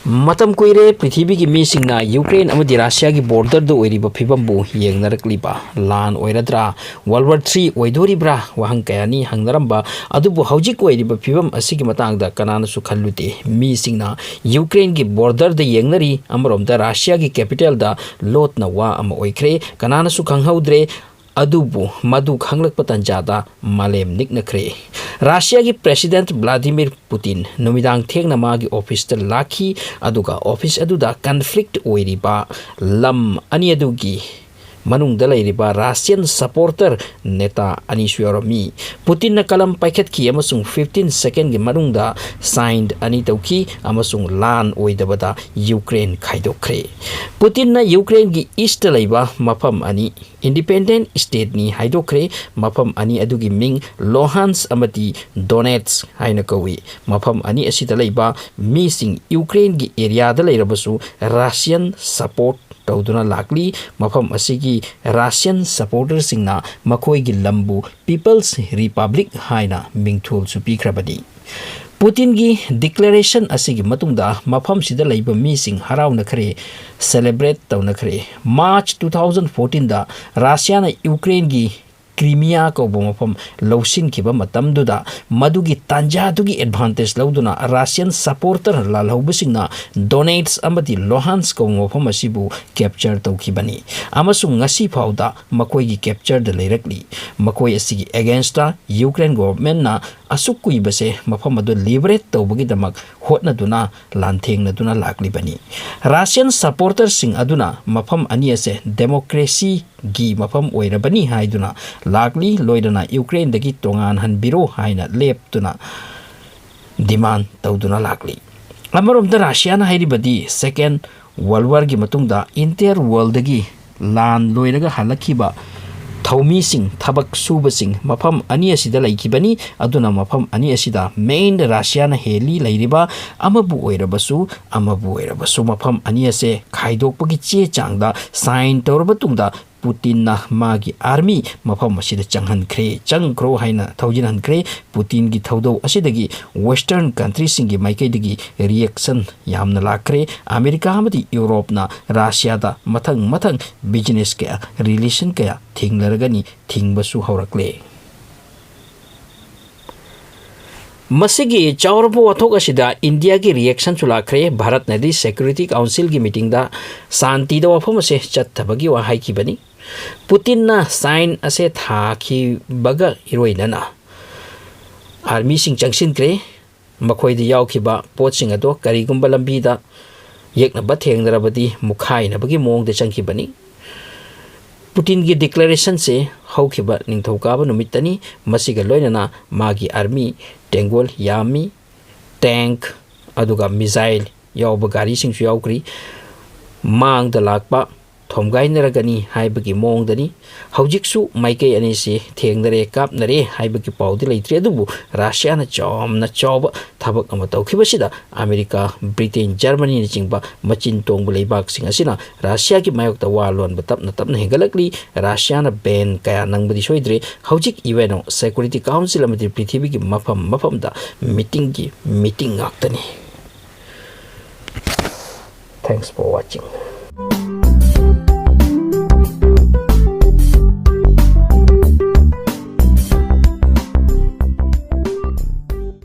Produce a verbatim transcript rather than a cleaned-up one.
ꯃꯇꯝ ꯀꯨꯏꯔꯦ ꯄ꯭ꯔꯤꯊꯤꯕꯤꯒꯤ ꯃꯤꯁꯤꯡꯅ ꯌꯨꯀ꯭ꯔꯦꯟ ꯑꯃꯗꯤ ꯔꯁꯤꯌꯥꯒꯤ ꯕꯣꯔꯗꯔꯗ ꯑꯣꯏꯔꯤꯕ ꯐꯤꯕꯝꯕꯨ ꯌꯦꯡꯅꯔꯛꯂꯤꯕ꯫ ꯂꯥꯟ ꯑꯣꯏꯔꯗ꯭ꯔꯥ, ꯋꯥꯔꯜ ꯋꯥꯔ ꯊ꯭ꯔꯤ ꯑꯣꯏꯗꯣꯔꯤꯕ꯭ꯔꯥ, ꯋꯥꯍꯪ ꯀꯌꯥꯅꯤ ꯍꯪꯅꯔꯝꯕ꯫ ꯑꯗꯨꯕꯨ ꯍꯧꯖꯤꯛ ꯑꯣꯏꯔꯤꯕ ꯐꯤꯕꯝ ꯑꯁꯤꯒꯤ ꯃꯇꯥꯡꯗ ꯀꯅꯥꯅꯁꯨ ꯈꯜꯂꯨꯗꯦ꯫ ꯃꯤꯁꯤꯡꯅ ꯌꯨꯀ꯭ꯔꯦꯟꯒꯤ ꯕꯣꯔꯗꯔꯗ ꯌꯦꯡꯅꯔꯤ, ꯑꯃꯔꯣꯝꯗ ꯔꯁꯤꯌꯥꯒꯤ ꯀꯦꯄꯤꯇꯦꯜꯗ ꯂꯣꯠꯅ ꯋꯥ ꯑꯃ ꯑꯣꯏꯈ꯭ꯔꯦ꯫ ꯀꯅꯥꯅꯁꯨ ꯈꯪꯍꯧꯗ꯭ꯔꯦ꯫ ꯑꯗꯨꯕꯨ ꯃꯗꯨ ꯈꯪꯂꯛꯄ ꯇꯥꯟꯖꯥꯗ ꯃꯥꯂꯦꯝ ꯅꯤꯛꯅꯈ꯭ꯔꯦ꯫ ꯔꯁꯤꯌꯥꯒꯤ ꯄ꯭ꯔꯦꯁꯤꯗꯦꯟꯠ ꯚ꯭ꯂꯥꯗꯤꯃꯤꯔ ꯄꯨꯇꯤꯟ ꯅꯨꯃꯤꯗꯥꯡ ꯊꯦꯡꯅ ꯃꯥꯒꯤ ꯑꯣꯐꯤꯁꯇ ꯂꯥꯛꯈꯤ, ꯑꯗꯨꯒ ꯑꯣꯐꯤꯁ ꯑꯗꯨꯗ ꯀꯟꯐ꯭ꯂꯤꯛ ꯑꯣꯏꯔꯤꯕ ꯂꯝ ꯑꯅꯤ ꯑꯗꯨꯒꯤ ꯃꯅꯨꯡꯗ ꯂꯩꯔꯤꯕ ꯔꯁꯤꯌꯥꯟ ꯁꯄꯣꯔꯇꯔ ꯅꯦꯇꯥ ꯑꯅꯤꯁꯨ ꯌꯥꯎꯔꯝꯃꯤ꯫ ꯄꯨꯇꯤꯟꯅ ꯀꯂꯝ ꯄꯥꯏꯈꯠꯈꯤ ꯑꯃꯁꯨꯡ ꯐꯤꯐꯇꯤꯟ ꯁꯦꯀꯦꯟꯒꯤ ꯃꯅꯨꯡꯗ ꯁꯥꯏꯟ ꯑꯅꯤ ꯇꯧꯈꯤ ꯑꯃꯁꯨꯡ ꯂꯥꯟ ꯑꯣꯏꯗꯕꯗ ꯌꯨꯀ꯭ꯔꯦꯟ ꯈꯥꯏꯗꯣꯛꯈ꯭ꯔꯦ꯫ ꯄꯨꯇꯤꯟꯅ ꯌꯨꯀ꯭ꯔꯦꯟꯒꯤ ꯏꯁꯇ ꯂꯩꯕ ꯃꯐꯝ ꯑꯅꯤ ꯏꯟꯗꯤꯄꯦꯟꯗꯦꯟꯠ ꯁ꯭ꯇꯦꯠꯅꯤ ꯍꯥꯏꯗꯣꯛꯈ꯭ꯔꯦ꯫ ꯃꯐꯝ ꯑꯅꯤ ꯑꯗꯨꯒꯤ ꯃꯤꯡ ꯂꯣꯍꯥꯟꯁ ꯑꯃꯗꯤ ꯗꯣꯅꯦꯠꯁ ꯍꯥꯏꯅ ꯀꯧꯏ꯫ ꯃꯐꯝ ꯑꯅꯤ ꯑꯁꯤꯗ ꯂꯩꯕ ꯃꯤꯁꯤꯡ ꯌꯨꯀ꯭ꯔꯦꯟꯒꯤ ꯑꯦꯔꯤꯌꯥꯗ ꯂꯩꯔꯕꯁꯨ ꯔꯁꯤꯌꯥꯟ ꯁꯄꯣꯔꯠ ꯇꯧꯗꯨꯅ ꯂꯥꯛꯂꯤ꯫ ꯃꯐꯝ ꯑꯁꯤꯒꯤ ꯔꯁꯤꯌꯥꯟ ꯁꯄꯣꯔꯇꯔꯁꯤꯡꯅ ꯃꯈꯣꯏꯒꯤ ꯂꯝꯕꯨ ꯄꯤꯄꯜꯁ ꯔꯤꯄꯕ꯭ꯂꯤꯛ ꯍꯥꯏꯅ ꯃꯤꯡꯊꯣꯜꯁꯨ ꯄꯤꯈ꯭ꯔꯕꯅꯤ꯫ ꯄꯨꯇꯤꯟꯒꯤ ꯗꯤꯀ꯭ꯂꯦꯔꯦꯁꯟ ꯑꯁꯤꯒꯤ ꯃꯇꯨꯡꯗ ꯃꯐꯝꯁꯤꯗ ꯂꯩꯕ ꯃꯤꯁꯤꯡ ꯍꯔꯥꯎꯅꯈ꯭ꯔꯦ, ꯁꯦꯂꯦꯕ꯭ꯔꯦꯠ ꯇꯧꯅꯈ꯭ꯔꯦ꯫ ꯃꯥꯔꯆ ꯇꯨ ꯊꯥꯎꯖꯟ ꯐꯣꯔꯇꯤꯟꯗ ꯔꯁꯤꯌꯥꯅ ꯌꯨꯀ꯭ꯔꯦꯟꯒꯤ ꯀ꯭ꯔꯤꯃꯤꯌꯥ ꯀꯧꯕ ꯃꯐꯝ ꯂꯧꯁꯤꯟꯈꯤꯕ ꯃꯇꯝꯗꯨꯗ, ꯃꯗꯨꯒꯤ ꯇꯥꯟꯖꯥꯗꯨꯒꯤ ꯑꯦꯗꯚꯥꯟꯇꯦꯖ ꯂꯧꯗꯨꯅ ꯔꯁꯤꯌꯥꯟ ꯁꯄꯣꯔꯇꯔ ꯂꯥꯜꯍꯧꯕꯁꯤꯡꯅ ꯗꯣꯅꯦꯠꯁ ꯑꯃꯗꯤ ꯂꯣꯍꯥꯟꯁ ꯀꯧꯕ ꯃꯐꯝ ꯑꯁꯤꯕꯨ ꯀꯦꯞꯆꯔ ꯇꯧꯈꯤꯕꯅꯤ, ꯑꯃꯁꯨꯡ ꯉꯁꯤ ꯐꯥꯎꯗ ꯃꯈꯣꯏꯒꯤ ꯀꯦꯞꯆꯔꯗ ꯂꯩꯔꯛꯂꯤ꯫ ꯃꯈꯣꯏ ꯑꯁꯤꯒꯤ ꯑꯦꯒꯦꯟꯁꯇ ꯌꯨꯀ꯭ꯔꯦꯟ ꯒꯣꯚꯔꯟꯃꯦꯟꯠꯅ ꯑꯁꯨꯛ ꯀꯨꯏꯕꯁꯦ ꯃꯐꯝ ꯑꯗꯨ ꯂꯤꯕꯔꯦꯠ ꯇꯧꯕꯒꯤꯗꯃꯛ ꯍꯣꯠꯅꯗꯨꯅ ꯂꯥꯟꯊꯦꯡꯅꯗꯨꯅ ꯂꯥꯛꯂꯤꯕꯅꯤ꯫ ꯔꯁꯤꯌꯥꯟ ꯁꯄꯣꯔꯇꯔꯁꯤꯡ ꯑꯗꯨꯅ ꯃꯐꯝ ꯑꯅꯤ ꯑꯁꯦ ꯗꯦꯃꯣꯀ꯭ꯔꯦꯁꯤꯒꯤ ꯃꯐꯝ ꯑꯣꯏꯔꯕꯅꯤ ꯍꯥꯏꯗꯨꯅ ꯂꯥꯛꯂꯤ, ꯂꯣꯏꯅꯅ ꯌꯨꯀ꯭ꯔꯦꯟꯗꯒꯤ ꯇꯣꯉꯥꯟꯍꯟꯕꯤꯔꯣ ꯍꯥꯏꯅ ꯂꯦꯞꯇꯨꯅ ꯗꯤꯃꯥꯟ ꯇꯧꯗꯨꯅ ꯂꯥꯛꯂꯤ꯫ ꯑꯃꯔꯣꯝꯗ ꯔꯁꯤꯌꯥꯅ ꯍꯥꯏꯔꯤꯕꯗꯤ ꯁꯦꯀꯦꯟ ꯋꯥꯔꯜ ꯋꯥꯔꯒꯤ ꯃꯇꯨꯡꯗ ꯏꯟꯇꯤꯌꯔ ꯋꯥꯔꯜꯗꯒꯤ ꯂꯥꯟ ꯂꯣꯏꯔꯒ ꯍꯜꯂꯛꯈꯤꯕ ꯊꯧꯃꯤꯁꯤꯡ, ꯊꯕꯛ ꯁꯨꯕꯁꯤꯡ ꯃꯐꯝ ꯑꯅꯤ ꯑꯁꯤꯗ ꯂꯩꯈꯤꯕꯅꯤ꯫ ꯑꯗꯨꯅ ꯃꯐꯝ ꯑꯅꯤ ꯑꯁꯤꯗ ꯃꯦꯟ ꯔꯁꯤꯌꯥꯅ ꯍꯦꯜꯂꯤ ꯂꯩꯔꯤꯕ꯫ ꯑꯃꯕꯨ ꯑꯣꯏꯔꯕꯁꯨ, ꯑꯃꯕꯨ ꯑꯣꯏꯔꯕꯁꯨ ꯃꯐꯝ ꯑꯅꯤ ꯑꯁꯦ ꯈꯥꯏꯗꯣꯛꯄꯒꯤ ꯆꯦ ꯆꯥꯡꯗ ꯁꯥꯏꯟ ꯇꯧꯔꯕ ꯇꯨꯡꯗ ꯄꯨꯇꯤꯟꯅ ꯃꯥꯒꯤ army ꯃꯐꯝ ꯑꯁꯤꯗ ꯆꯪꯍꯟꯈ꯭ꯔꯦ, ꯆꯪꯈ꯭ꯔꯣ ꯍꯥꯏꯅ ꯊꯧꯖꯤꯟꯍꯟꯈ꯭ꯔꯦ꯫ ꯄꯨꯇꯤꯟꯒꯤ ꯊꯧꯗꯧ ꯑꯁꯤꯗꯒꯤ Western countryꯁꯤꯡꯒꯤ ꯃꯥꯏꯀꯩꯗꯒꯤ reaction ꯌꯥꯝꯅ ꯂꯥꯛꯈ꯭ꯔꯦ꯫ ꯑꯃꯦꯔꯤꯀꯥ ꯑꯃꯗꯤ ꯌꯨꯔꯣꯞꯅ ꯔꯁꯤꯌꯥꯗ ꯃꯊꯪ ꯃꯊꯪ business ꯀꯌꯥ, relation ꯀꯌꯥ ꯊꯤꯡꯂꯔꯒꯅꯤ, ꯊꯤꯡꯕꯁꯨ ꯍꯧꯔꯛꯂꯦ꯫ ꯃꯁꯤꯒꯤ ꯆꯥꯎꯔꯕ ꯋꯥꯊꯣꯛ ꯑꯁꯤꯗ ꯏꯟꯗꯤꯌꯥꯒꯤ reactionꯁꯨ ꯂꯥꯛꯈ꯭ꯔꯦ꯫ ꯚꯥꯔꯠꯅꯗꯤ Security Councilꯒꯤ meetingꯗ ꯁꯥꯟꯇꯤꯗ ꯋꯥꯐꯝ ꯑꯁꯦ ꯆꯠꯊꯕꯒꯤ ꯋꯥ ꯍꯥꯏꯈꯤꯕꯅꯤ꯫ ꯄꯨꯇꯤꯟꯅ sign ꯑꯁꯦ ꯊꯥꯈꯤꯕꯒ ꯏꯔꯣꯏꯅꯅ armyꯁꯤꯡ ꯆꯪꯁꯤꯟꯈ꯭ꯔꯦ꯫ ꯃꯈꯣꯏꯗ ꯌꯥꯎꯈꯤꯕ ꯄꯣꯠꯁꯤꯡ ꯑꯗꯣ ꯀꯔꯤꯒꯨꯝꯕ ꯂꯝꯕꯤꯗ ꯌꯦꯛꯅꯕ ꯊꯦꯡꯅꯔꯕꯗꯤ ꯃꯨꯈꯥꯏꯅꯕꯒꯤ ꯃꯑꯣꯡꯗ ꯆꯪꯈꯤꯕꯅꯤ꯫ ꯄꯨꯇꯤꯟꯒꯤ declarationꯁꯦ ꯍꯧꯈꯤꯕ ꯅꯤꯡꯊꯧꯀꯥꯕ ꯅꯨꯃꯤꯠꯇꯅꯤ꯫ ꯃꯁꯤꯒ ꯂꯣꯏꯅꯅ ꯃꯥꯒꯤ army ꯇꯦꯡꯒꯣꯜ ꯌꯥꯝꯃꯤ, tank ꯑꯗꯨꯒ missile ꯌꯥꯎꯕ ꯒꯥꯔꯤꯁꯤꯡꯁꯨ ꯌꯥꯎꯈ꯭ꯔꯤ꯫ ꯃꯥꯡꯗ ꯂꯥꯛꯄ ꯊꯣꯝꯒꯥꯏꯅꯔꯒꯅꯤ ꯍꯥꯏꯕꯒꯤ ꯃꯑꯣꯡꯗꯅꯤ꯫ ꯍꯧꯖꯤꯛꯁꯨ ꯃꯥꯏꯀꯩ ꯑꯅꯤꯁꯤ ꯊꯦꯡꯅꯔꯦ, ꯀꯥꯞꯅꯔꯦ ꯍꯥꯏꯕꯒꯤ ꯄꯥꯎꯗꯤ ꯂꯩꯇ꯭ꯔꯤ, ꯑꯗꯨꯕꯨ ꯔꯁꯤꯌꯥꯅ ꯌꯥꯝꯅ ꯆꯥꯎꯕ ꯊꯕꯛ ꯑꯃ ꯇꯧꯈꯤꯕꯁꯤꯗ ꯑꯃꯦꯔꯤꯀꯥ, ꯕ꯭ꯔꯤꯇꯦꯟ, ꯖꯔꯃꯅꯤꯅꯆꯤꯡꯕ ꯃꯆꯤꯟ ꯇꯣꯡꯕ ꯂꯩꯕꯥꯛꯁꯤꯡ ꯑꯁꯤꯅ ꯔꯁꯤꯌꯥꯒꯤ ꯃꯥꯌꯣꯛꯇ ꯋꯥ ꯂꯣꯟꯕ ꯇꯞꯅ ꯇꯞꯅ ꯍꯦꯟꯒꯠꯂꯛꯂꯤ꯫ ꯔꯁꯤꯌꯥꯅ ban ꯀꯌꯥ ꯅꯪꯕꯗꯤ ꯁꯣꯏꯗ꯭ꯔꯦ꯫ ꯍꯧꯖꯤꯛ UN Security Council ꯑꯃꯗꯤ ꯄ꯭ꯔꯤꯊꯤꯕꯤꯒꯤ ꯃꯐꯝ ꯃꯐꯝꯗ meetingꯒꯤ meeting ꯉꯥꯛꯇꯅꯤ꯫ Thanks for watching.